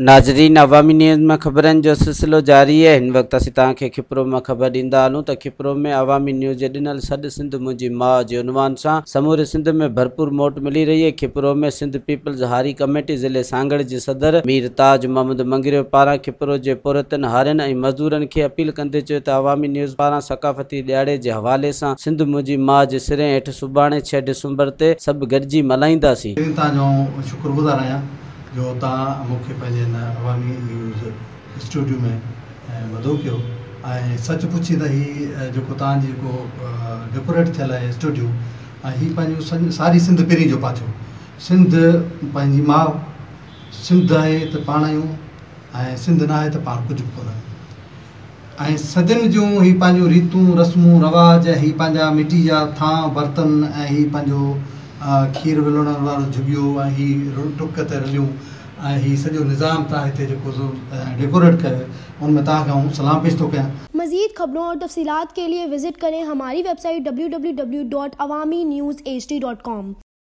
ناظرين عوامي نيوز ۾ خبرن جو سلسلو جاري آهي هن وقت اسين توهان کي کپرو مان خبر ڏيندا هلون ته کپرو ۾ عوامي نيوز جي ڏنل سڏ سنڌ منهنجي ماء جي عنوان سان سموري سنڌ ۾ ڀرپور موٽ ملي رهي آهي کپرو ۾ سنڌ پيپلز هاري ڪميٽي ضلعي سانگهڙ جي صدر مير تاج محمد مڱريو پاران کپرو جي پورهيتن هارين ۽ مزدورن کي اپيل ڪندي چيو ته عوامي نيوز پاران ثقافتي ڏهاڙي جي حوالي سان سنڌ منهنجي ماء جي سري هيٺ سڀاڻي 6 ڊسمبر تي سڀ گڏجي ملهائينداسين. توهان جو آئون شڪر گذار آهيان جو توهان مون کي پنهنجي هن عوامي نيوز اسٽوڊيو ۾ مدعو ڪيو ۽ سچ پڇين ته هي جيڪو توهان جي جيڪو ڊيڪوريٽ ٿيل آهي اسٽوڊيو ۽ هي پنهنجو ساري سنڌ پرين جو پاڇو سنڌ پنهنجي ماء سنڌ آهي ته پاڻ آهيون ۽ سنڌ نه آهي ته پاڻ ڪجهه به ڪونه آهيون. ۽ صدين جون هي پنهنجون ريتون رسمون رواج ۽ هي پنهنجا مٽي جا ٿانء برتن ۽ هي پنهنجو کير ولوڙڻ وارو جهڳيو ۽ هي ٽڪ تي رليون ۽ هي سڄو نظام توهان هتي جيڪو سو ڊيڪوريٽ ڪيو ان ۾ توهان کي آئون سلام پيش ٿو ڪيان. مزيد خبرون اور تفصيلات کے لئے وزٽ ڪرين ھماري web site www.awamiNewsHD.com.